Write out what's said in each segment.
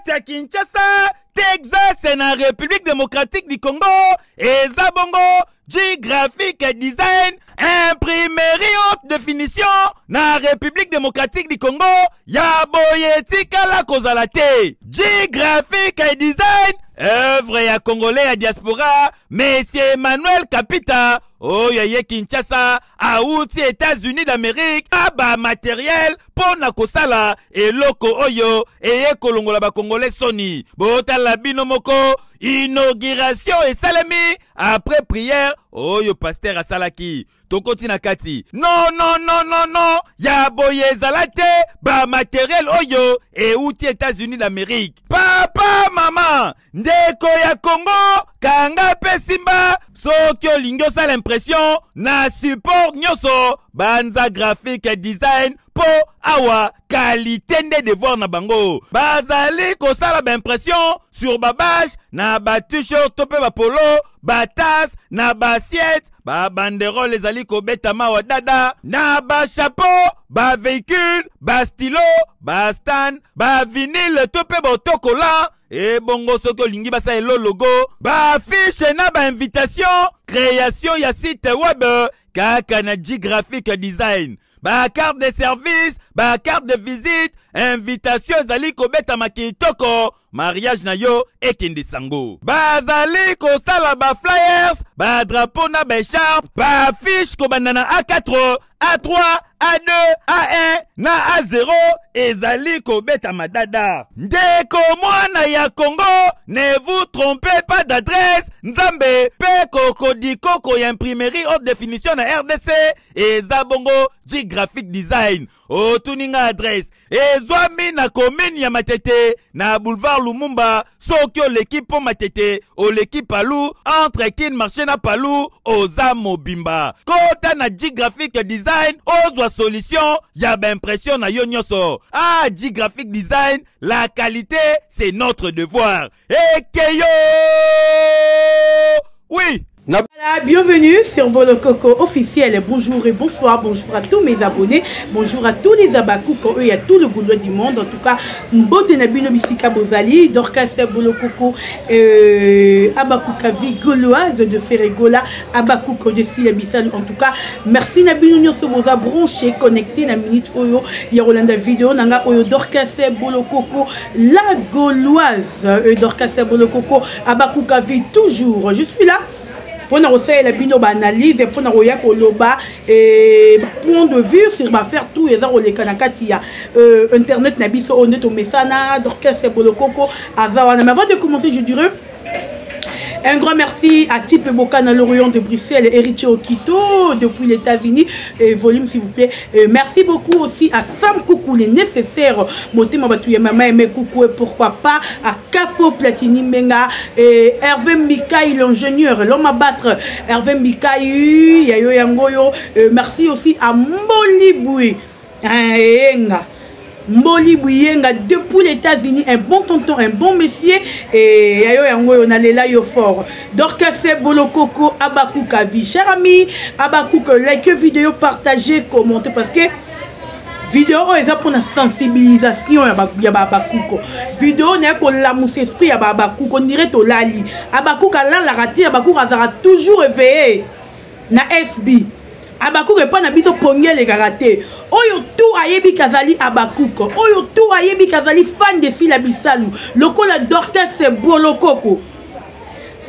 kati ya Kinshasa, Texas na Republique democratique du Congo, eza bongo G-Graphic Design, imprimerie haute définition na République démocratique du Congo ya boye etikala kozala te. G-Graphic Design, œuvre ya Congolais ya diaspora, Monsieur Emmanuel Kapita oyo aye Kinshasa awuti Etats-Unis d'Amérique na ba materiel mpo na kosala eloko oyo eye kolongola ba Congolais soni. Botala bino moko inauguration esalemi après prière oyo pasteur asalaki. Tokoti na kati. Non, non, non, non, non, ya boye ezala te ba materiel oyo euti Etats-Unis d'Amérique. Papa, mama, ndeko ya Congo, kanga pe simba soki olingi osala impression na support nyonso, banza graphique design po awa qualité nde devoir na bango. Bazali kosala ba impression sur ba bâche na ba t-shirt to pe ba polo, ba tasse na ba assiette, ba banderole ezali kobetama wa dada na ba chapeau, ba véhicule, ba stylo, ba stand, ba vinyle to pe ba autocollant. Ebongo soki olingi basala logo, ba affiche na ba invitation, création ya site web kaka na G Graphic Design, ba carte de service, ba carte de visite, invitation ezali kobetama kitoko, mariage na yo ekende sango. Bazali kosala ba flyers, ba drapeau na ba écharpe, ba affiche kobanda na A4, A3, A2, A1 na A0 ezali kobetama dada. Ndeko mwana ya Congo, ne vous trompez pas d'adresse. Nzambe pe kokodikoko ya imprimerie haute définition na RDC eza bongo G Graphic Design. Otuni nga adresse ezwami na commune ya Matete na boulevard Lumumba. Soki oleki po Matete, oleki Palu, entre Kin marché na Palu, oza mobimba. Kota na G Graphic Design, ozwa solution ya ba impression na yo nyonso. Ah, G Graphic Design, la qualité c'est notre devoir. Ekeyo! Oui! Voilà, bienvenue sur Bolokoko officiel. Bonjour et bonsoir, bonjour à tous mes abonnés, bonjour à tous les Abakouk, eux et à tout le Gaulois du monde. En tout cas, Mbote na bino bisika bozali, Dorcas Bolokoko, Abakouk vie gauloise de Ferregola, Abakouk de Sila Bissal. En tout cas, merci na bino nyonso boza branché, connecté na minute oyo ya Rolanda vidéo nanga oyo Dorcas Bolokoko, la gauloise, Dorcas Bolokoko, Abakouk vie toujours. Je suis là pour na kosalela bino ba analyse, pour na koya koloba et ba point de vue sur ba faire tout eza koleka na kati ya internet na biso oyo nde tomesana. Dorcas Bolokoko aza wana. Mais avant de commencer, je dirais un grand merci à Type Bokana, l'Orient de Bruxelles, Héritier Okito, depuis les États-Unis. Et volume, s'il vous plaît. Et merci beaucoup aussi à Sam Koukou, les nécessaires. Motema Batouya Mama Aimé Koukou, et pourquoi pas à Capo Platini Menga et Hervé Mikaï, l'ingénieur, l'homme à battre. Hervé Mikaï, Yayo Yangoyo. Et merci aussi à Mboli Boui. Hein, Mboli Bouyenga depuis les États-Unis, un bon tonton, un bon monsieur. Et yayo yango on allait là yo fort. Dorcas Bolokoko Abakouk vie, cher ami Abakouk, like vidéo, partagez, commentez parce que vidéo oyo eza pour la sensibilisation ya ba, ya ba Abakouk. Vidéo na ko lamusa esprit ya ba Abakouk, on dirait tolali. Abakouk alalaka te, Abakouk azalaka toujours éveillé na FB. Abakouk epa na biso pongi elekaka te. Oyo tout ayebi kazali Abakouk, oyo tout ayebi kazali fan de Sila Bisalu, lokola Dorcas Bolokoko.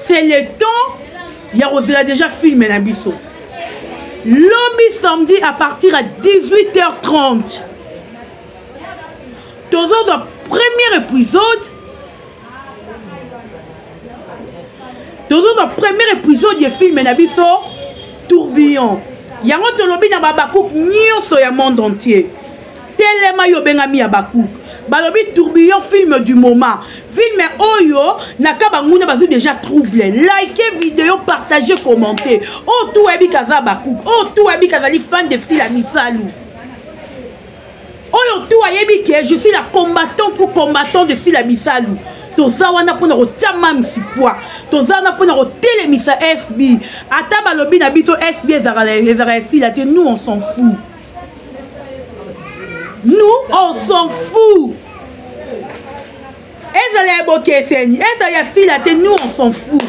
C'est le temps ya kozela déjà film na biso. Lobi samedi à partir à dix-huit heures trente, tozozwa premier épisode. Tozozwa premier épisode ya film na biso Tourbillon. Yango tolobi na Abakouk nyonso ya monde entier. Telema yo bengami ya Abakouk. Balobi Tourbillon film du moment. Film oyo na ka banguna bazu déjà trouble. Likez vidéo, partagez, commentez. Oh tout abi kaza Abakouk. Oh tout abi kazali fan de Sila Bisalu. Oyo tout ayebi que je suis la combattante ou combattant de Sila Bisalu. Toza wana pona kotia mamsi poids. Toza wana pona kotelemisa SB. Ata balobi na biso SB ezalaka ezalaka Sila te, nous on s'en fout. Nous on s'en fout. Ezala ya bokeseni, ezala ya fila te, nous on s'en fout.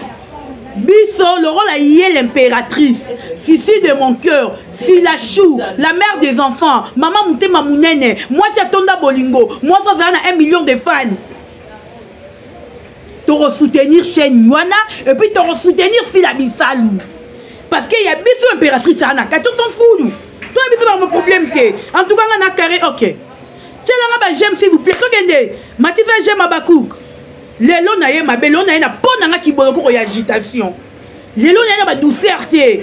Biso lokola ye l'impératrice, Sisi de mon cœur, Sila Chou, la mère des enfants, mama motema munene, mwasi atonda bolingo, mwasi azala na 1 million de fans. Toko soutenir chaîne wana et puis toko soutenir Sila Bisalu. Parce que ya biso impératrice ana kati, on s'en fout nous. Toi biso ba problème te. En tout cas nga na carré OK. Tielanga ba j'aime s'il vous plaît. Tokende matisa j'aime Abakouk. Lelo na ye mabe, lelo na ye na po na nga kiboloko ya agitation. Lelo na ye na ba douceur te.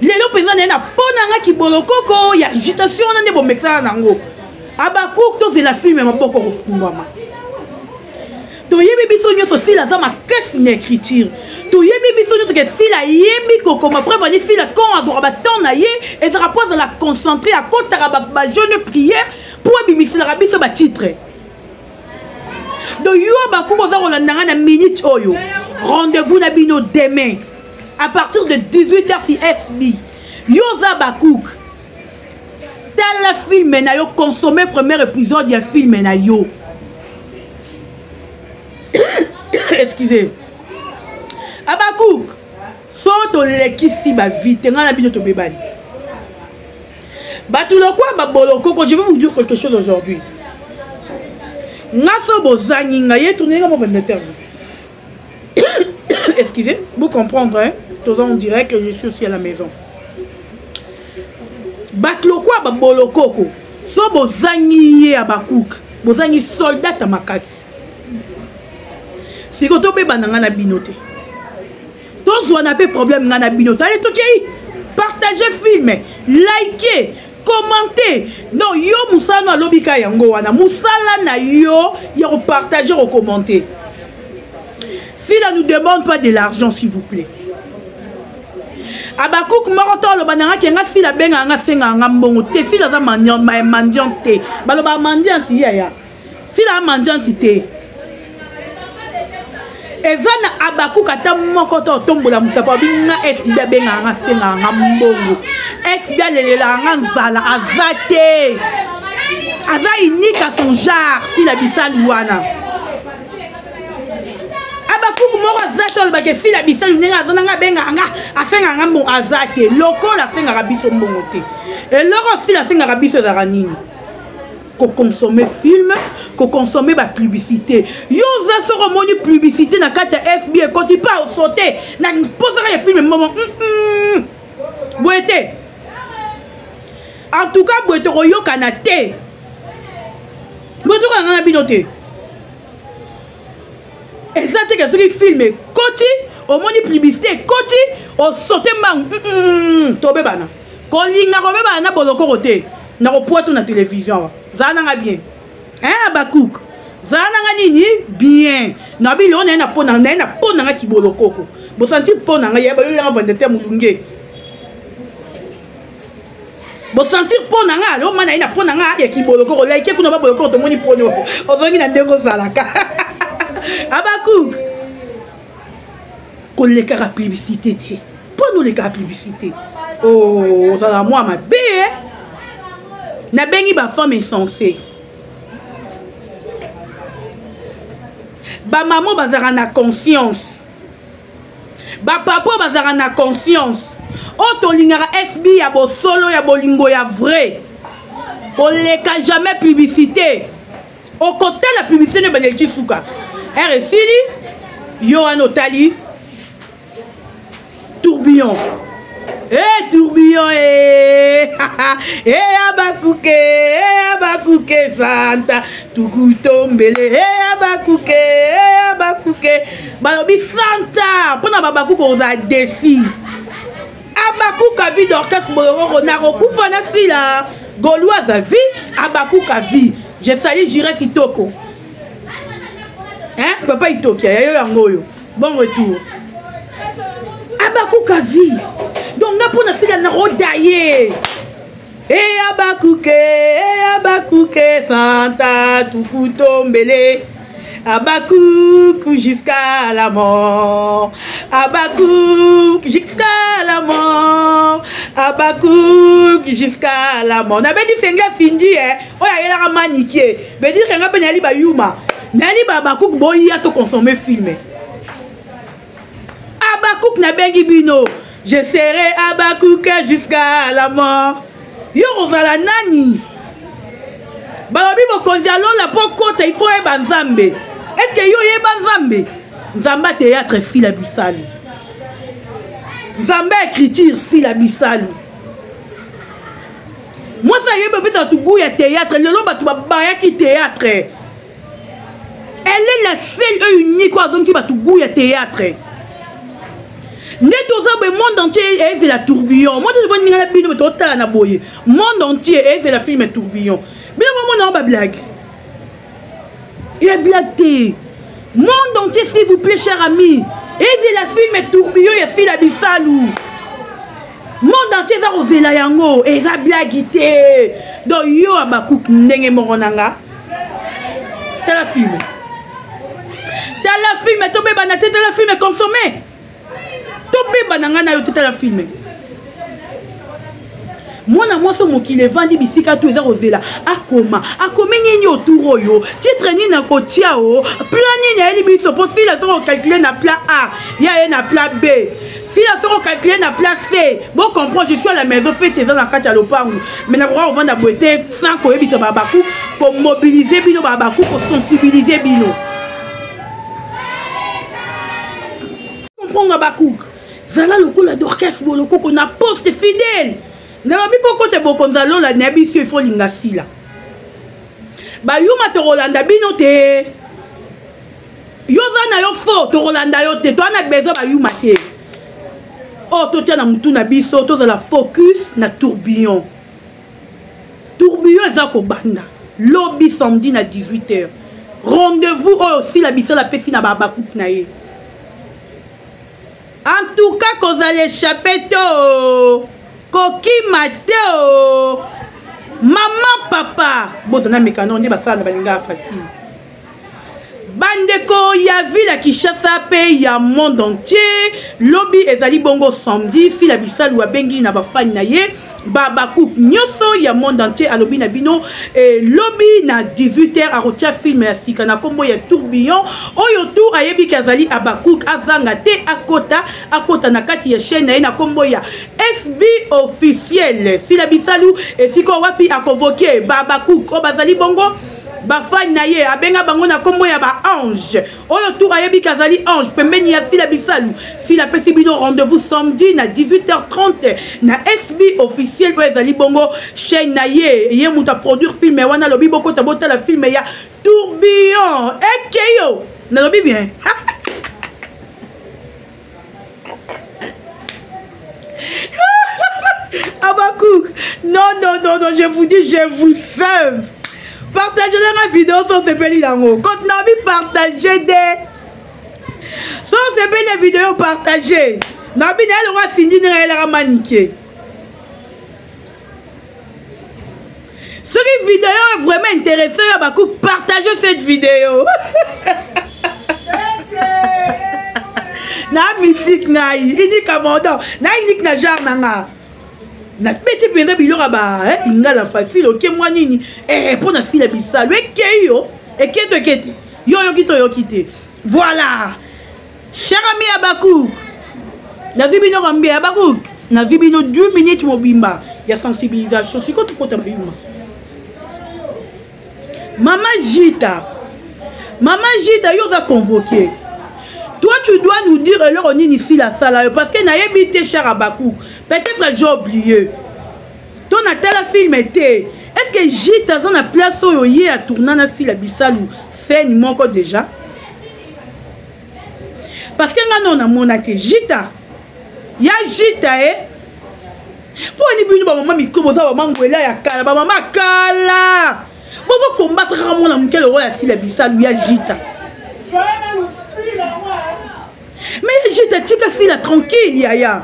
Lelo mpenza na ye na po na nga kibolokoko ya agitation wana nde bomekisana nango. Abakouk tozela film ya maboko kofungwama. Toyebi biso nyonso Sila aza makasi na écriture. Toyebi biso nyonso ke Sila ayebi kokoma. Preuve ani Sila quand azwaka ba temps na ye ezalaka po azala concentré, akotaka ba jeune prière po abimiselaka biso ba titre. Donc yo Abakouk oza kolanda nga na minute oyo. Rendez-vous na bino demain à partir de 18h si FB. Yo oza Abakouk. Tala film na yo, consommer premier épisode ya film na yo. Excusez. Abakouk, so tolekisi ba vie te nga na bino tobebani. Bato lokwa ba bolokoko, je vais vous dire quelque chose aujourd'hui. Nga so bozangi nga ye tourner nga mo vendetteur. Excusez, vous comprendre hein? Tous en direct, je suis aussi à la maison. Bato lokwa ba bolokoko, so bozangi ye Abakouk, bozangi soldat ya makasi. Siko tobebana nga na bino te. Tozwana pe problème nga na bino te. Allez tokei, partager film, liker, commenter. Non, yo musala no alobi ka yango wana. Musala na yo ya ko partager, ko commenter. Sila nous demande pas de l'argent s'il vous plaît. Abakouk moko to aloba nanga ke nga Sila benga nga senga nga mbongo te. Sila za mendiant, mendiant te. Baloba mendiant ya ya. Sila mendiant te. Eza na Abakouk ata moko to tombola musapa obi nga SB abenga nga senga nga mbongo. SB alelela nga nzala aza te. Aza unique à son genre Sila Bisalu wana. Abakouk moko aza te olobaka Sila Bisalu ndenge aza nanga abengaka nga asengaka nga mbongo aza te. Lokola asengaka biso mbongo te. Eloko Sila asengaka biso ezalaka nini? Kokonsommer film, kokonsommer ba publicité. Yo oza soko omoni publicité na kati ya FB ekoti pa osote na mposaka ya film momo. Boye te. En tout cas boye tokoyokana te. Boye tokoyokana na bino te. Eza te ke soki film ekoti omoni publicité ekoti osote mbangu. Tobebana. Kolinga kobebana na bolokoko te. Na kopwato na télévision awa. Zala nanga bien. Hein Abakouk. Zala nanga nini bien. Na bilo na na pona na na pona nga kibolokoko. Bo santi pona nga ya ba yo nga vendetta mulunge. Bo sentir pona nga lo mana ina pona nga ya kibolokoko like kuna ba bolokoko to moni pono. Ozongi na ndengo zalaka. Abakouk. Kolekaka publicité te. Pona olekaka publicité. Oh, ozala mwa mabe eh? Nabengi ba femme insensée. Ba maman bazalaka na conscience. Ba papa bazalaka na conscience. Oyo tolingaka SB ya bosolo ya bolingo ya vrai. Koleka jamais publicité. Okotala publicité ne bandeli suka. R esili yo wana otali tourbillon. Eh tourbillon eh eh Abakuke eh Abakuke santa tukutombele eh Abakuke eh Abakuke balobi santa mpona babakuke oza défi. Abakuka vie d'orchestre boloroko na kokufa na Sila Gauloise vie Abakuka vie. Je salue Jires Itoko. Hein papa Itokia ya yo yango oyo. Bon retour. Abakuka vie. Donc nga pona Sila na rodaye. Eh Abakuke, eh Abakuke santa tukutombele. Abakouk jusqu'à la mort. Abakouk jusqu'à la mort. Abakouk jusqu'à la mort. Na bedi senga findi eh. Oya yelaka manikie. Bedi renga pe nali ba yuma. Nayali ba Habacuc boya to consommer film. Habacuc nabengi bino. Je serai Habacuc jusqu'à la mort. Yo kozala nani? Balobi bokonzi ya lola mpo kota il faut oyeba Nzambe. Est-ce que yo oyeba Nzambe? Nzambe ya théâtre Sila Bisalu. Nzambe ya écriture Sila Bisalu. Mwasi ayebi opesa bato gout ya théâtre. Lelo bato babayaki théâtre. Elle est la seule et unique oyo azongisi bato gout ya théâtre. Nde toza boye monde entier ezela tourbillon. Moi tozo ninga na bino bato otala na boye. Monde entier ezela film tourbillon. Bino bomona ba blague. Ya blague te. Monde entier s'il vous plaît cher ami. Ezela film tourbillon ya Sila Bisalu. Monde entier eza kozela yango, eza blague te. Donc yo Habacuc ndenge moko na nga. Tala film. Tala film tobebana te, tala film consommé. Tobebana nga na yo te, tala film. Mwana mwasi mokili evandi bisika tu eza kozela akoma akomi nini autour oyo titre nini akotia o plan nini ayeli biso mpo sila soki ocalcule na plan A ye aye na plan B sila soki ocalcule na plan C bo comprendre je suis à la maison fete eza na kati ya lopango mais nakoka kovanda boye te sans koyebisa babaku komobilize bino babaku kosensibilize bino comprendre baku zala lokola Dorcas Bolokoko na poste fidèle nalobi mpo kote bokonzi ya lola nayebi biso ifo linga sila bayuma tokolanda bino te yo oza na yo fo tokolanda yo te toa na besoin bayuma te oyo totia na mutu na biso tozala focus na tourbillon tourbillon eza kobanda lobi samedi na 18h rendez-vous oyo Sila Bisala apesi na babakupe na ye. En tout cas kozala échappé te o kokima te o mama papa bozana mekano nde basala na balinga ya facile. Bandeko ya ville ya Kinshasa pe ya monde entier, lobi ezali bongo samedi, Sila Bisalu abengi na bafani na ye ba Habacuc nyonso ya monde entier, alobi na bino lobi na 18h akotia film ya sika na kombo ya Tourbillon. Oyo tu ayebi ke azali Habacuc azanga te akota, akota na kati ya chaîne na ye na kombo ya SB officiel. Sila Bisalu esika wapi akonvoke ba Habacuc oyo bazali bongo bafani na ye, abenga bango na kombo ya ba ange. Oyo tu ayebi ke azali ange pembeni ya Sila Bisalu. Sila apesi bino rendez-vous samedi na 18h30 na SB officiel oyo ezali bongo chaîne na ye. Ye moto a produire film wana, alobi bokota botala film ya Tourbillon. Ekeyo nalobi bien. Habacuc, non, non, non, non, je vous dis, je vous sauve. Partagez la vidéo sans se payer l'amour. Quand on a envie de partager des. Sans se payer la vidéo, partagez. Nabi, elle aura fini, elle aura maniqué. Cette vidéo est vraiment intéressante, Habacuc, partagez cette vidéo. Na mystique na yi, il dit commandant, na il dit na genre na nga. Na beti penza biloko ba, hein, lingala facile, OK moi nini? Eh pona Sila Bisalu, ekeyo, eketo ekete. Yo yo kito yo kite. Voilà. Cher ami Habacuc, na vi bino rambia Habacuc, na vi bino 2 minutes mobimba ya sensibilisation. Siko tukota bayuma. Mama Jita, Mama Jita, yo oza convoqué. Toi, tu dois nous dire eloko nini Sila sala yo, parce que nayebi te cher Habacuc. Peut-être j'ai oublié. To na tala film te. Est-ce que Jita aza na place oyo ye a tourna na Sila Bisalu scène moko déjà? Parce que nga non namona te Jita. Ya Jita eh. Po ni bino ba mama miko boza ba mangwela ya kala, ba mama kala. Bozo combattre kaka mwana moke lokola Sila Bisalu ya Jita. Mais ya Jita tika Sila tranquille yaya.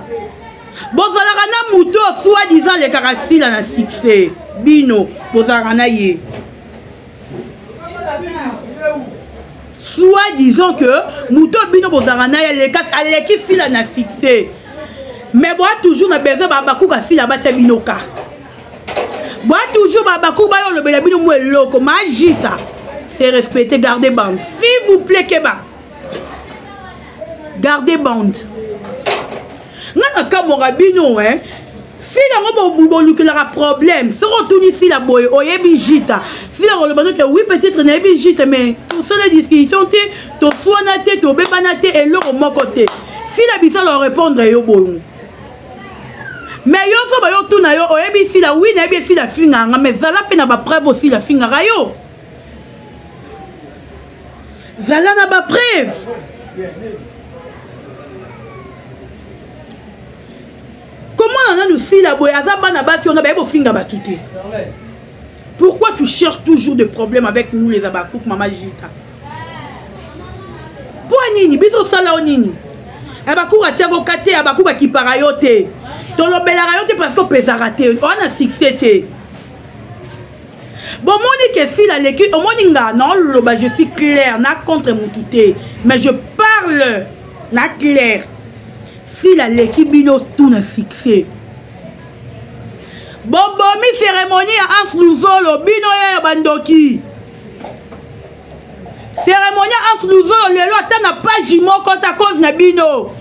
Bozalaka na moto soi-disant lekaka Sila na succès. Bino bozalaka na ye. Soit disant que moto bino bozalaka na ye aleki Sila na succès. Mais boa toujours na besoin ba bakuka Sila batia bino ka. Boa toujours ba bakuka ba lobela bino mo eloko majita. C'est respecté, gardez bande. S'il vous plaît, keba. Gardez bande. Nga na kamwaka bino hein. Sila ngo bolukelaka problème. Soki otuni sila boye oyebi jita. Sila koloba noke oui peut-être nayebi jita mais tosala discussion te, toswana te, tobebana te, eloko moko te. Sila bisala répondre yo bongo. Mais yo zoba yo tuna yo oyebi sila oui nayebi sila fingaka nga mais zala mpe na ba preuve osila fingaka yo. Zala na ba preuve. Komona nanu sila boye aza bana basi wana baye bofinga bato te. Pourquoi tu cherches toujours des problèmes avec nous les abakouk mama Jita? Mpo nini biso osala yo nini? Abakouk atiako ka te, abakouk akipaka yo te. Tolobelaka yo te parce que opesaka te, oza na succès te. Bomoni ke sila leki, omoni nga na oloba je suis clair na contre mutu te, mais je parle na clair. Sila leki bino tout na succès. Bobomi cérémonie ya Hans Luzolo bino ya bandoki. Cérémonie ya Hans Luzolo lelo ata na page moko ta cause na bino.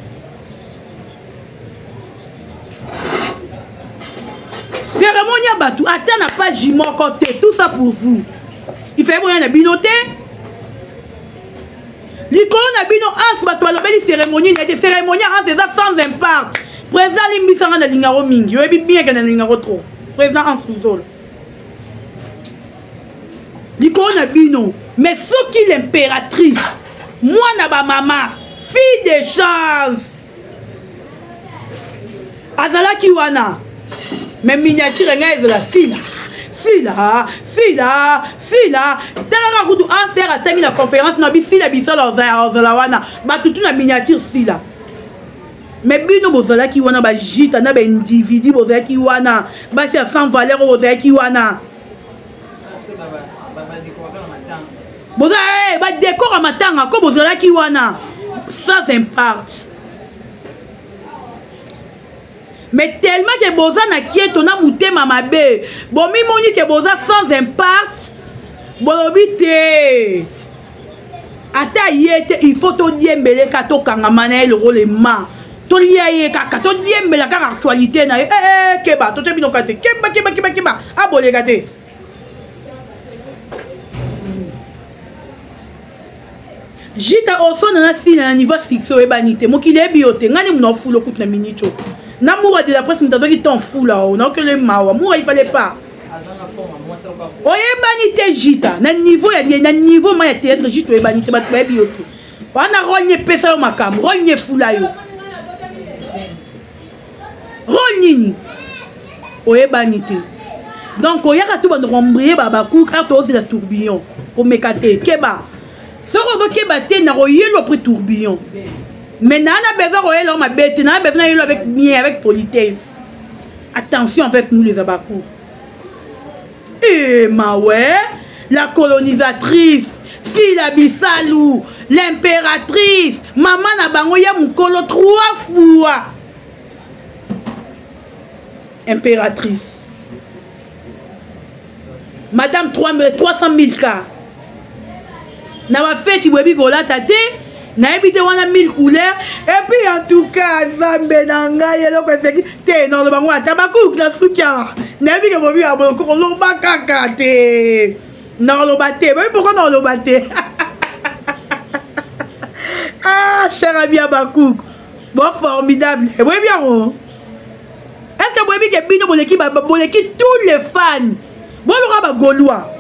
Cérémonie ya bato ata na page moko te, tout ça pour vous. Il fallait boya na bino te. Likolo na bino Hans bato balobeli cérémonie na te, cérémonie ya Hans eza sans impact. Président limbisa nga na lingaro mingi, oyebi bien que na lingaro trop. Président Hans Luzolo. Likolo na bino, mais soki l'impératrice, mwana ba mama, fille de chance azalaki wana, mais miniature ngai ezala sila sila sila sila. Talaka kutu anser atangi na conférence na bisila bisala ozala wana bato tu na miniature sila. Mais bino bozalaki wana ba jita na ba individu bozalaki wana basi ya sans valeur oyo bozalaki wana. Boza hey, ba décor ya matanga ko bozalaki wana sans impact. Mais tellement que boza na kieto na mutema mabe, bomimoni que boza sans impact, bolobi te. Ata ye te, il faut todiembele ka tokangama na ye lokola ema. Tolia ye kaka, todiembela kaka actualité na ye. Eh, eh, keba, totie bino ka te. Keba, keba, keba, keba. Aboleka te. Jita osona na sila na niveau succès oyebani te. Mokili eyebi yo te. Ngai nde moto na fula okuti na minute oyo. Na Moura de la presse moto azwaki temps fula oyo. Naokele mawa. Moura il fallait pas. Oyebani te Jita na niveau ya na niveau ma ya théâtre Jita oyebani te bato bayebi yo te. Wana rôle ni epesa yo makambo, rôle ni efula yo. Rôle nini? Oyebani te. Donc oyaka tout bando kombrier ba ba cook art ozela tourbillon. Komeka te keba. Soki ozokeba te na koyelo après tourbillon. Mais na na besoin koyelo mabe te, na besoin yelo avec bien avec politesse. Attention avec nous les abakou. Eh ma ouais, la colonisatrice, Sila Bisalu, l'impératrice, maman na bango ya mukolo 3 fois. Impératrice. Madame 300 000 cas. Na ba feti boyebi kolata te, nayebi te wana 1000 couleurs. Et puis en tout cas, Nzambe na ngai eloko eseki te, naloba ngo ata bakuku na suki awa. Nayebi ke bobi ya boloko koloba kaka te. Naloba te, boyebi pourquoi naloba te? Ah, cher ami Abakouk, bon formidable. Boyebi yango? Est-ce que boyebi ke bino boleki ba, boleki tous les fans? Boloka ba Gaulois.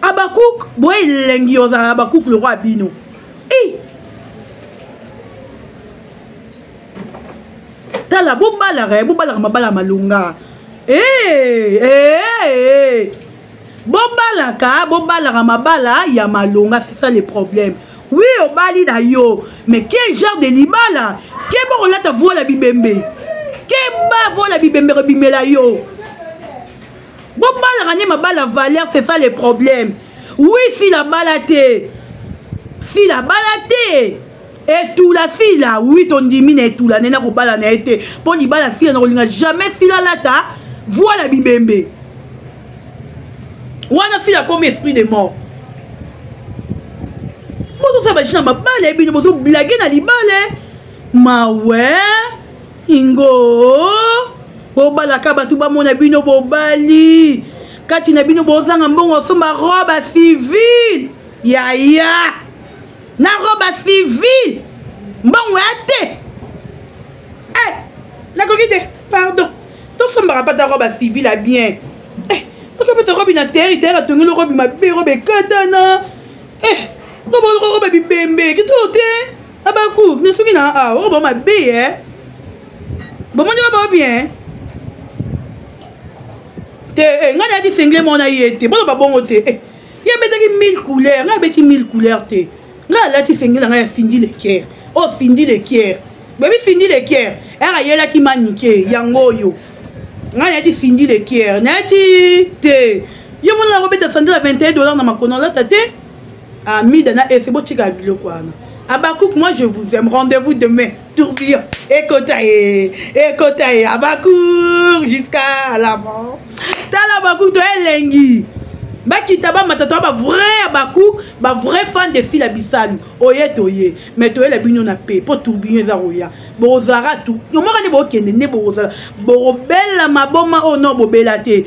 Abakouk, boye elengi ozala Abakouk le roi bino. Eh! Tala, bobalaka, bobalaka mabala malonga. Eh, eh, eh. Bobalaka, bobalaka mabala ya malonga, c'est ça le problème. Oui, obali na yo, mais quel genre de libala? Keba kolata vola bibembe. Keba vola bibembe rebimela yo. Bobalaka ne mabala valeur, c'est ça le problème. Oui, si la bala te. Si la bala te. Etula sila, oui tondimi na etula nena kobala na ye te. Po libala sila na kolinga jamais sila lata vola bibembe. Wana fille akomi esprit de mort. Bozosala bajeu na mabala bino bozoblage na libala mawe ingo bobalaka bato bamona bino bobali kati na bino bozanga mbongo osomba robe ya civile yaya na robe ya civile mbongo ya te eh, nakoki te pardon tosombaka pata robe ya civile ya bien eh, okapata robe na terre terre atongeli robe mabe robe ekatana eh, robe robe bibembe kitoko te abaku na soki na awa robe mabe e bomoni robe bien te eh, ngai nayaki sengle mona ye te boloba bongo te eh, ye abetaki mille couleur ngai abeti mille couleur te ngai alati sengle na ngai ya Cindy Le Cœur oyo oh, Cindy Le Cœur babi Cindy Le Cœur ere ayelaki manike yango oyo ngai nayaki Cindy Le Cœur nayaki te yo mona nakobeta sandale ya 21 dollar na makono alata te amida na ese botika biloko wana. Abakouk, moi je vous aime. Rendez-vous demain. Tourbillon. Ekota ye. Ekota ye. Abakouk jusqu'à la mort. Tala Abakouk, to elengi. Bakita ba matata ba vrai Abakouk, ba vrai fan de Sila Bisalu. Oye toye. Mais toye la bino na pe po tourbillon eza roya. Bozara tout. Omaka nde bokende nde bozala. Bobela maboma oh non bobela te.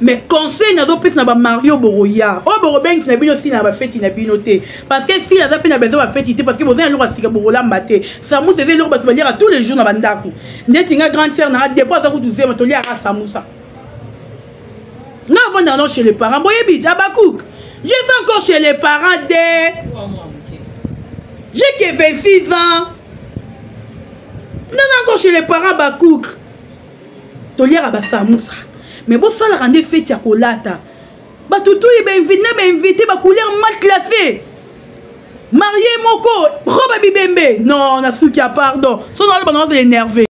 Mais conseil nazopesa na bamario, boroya oyo bokobengisa na bino sila na bafeti na bino te, parce que sila aza mpe na besoin bafeti te, parce que boza na eloko ya sika bokolamba te. Samusa eza eloko bato baliaka tous les jours na bandako. Ndeti nga, grande sœur nanga depuis aza kutu zema, toliaka samusa. Nga avandaka nano chez les parents, boyebi te. Abakouk, je suis encore chez les parents de j'ai que 26 ans, naza encore chez les parents. Bakouk, toliaka basamusa, mais bosalaka nde feti ya kolata bato tuyi bainvite na bainvite bacouleur mal classé, marié moko robe bibembe. Non, nasuki ya pardon, so naloba na ozala énervé.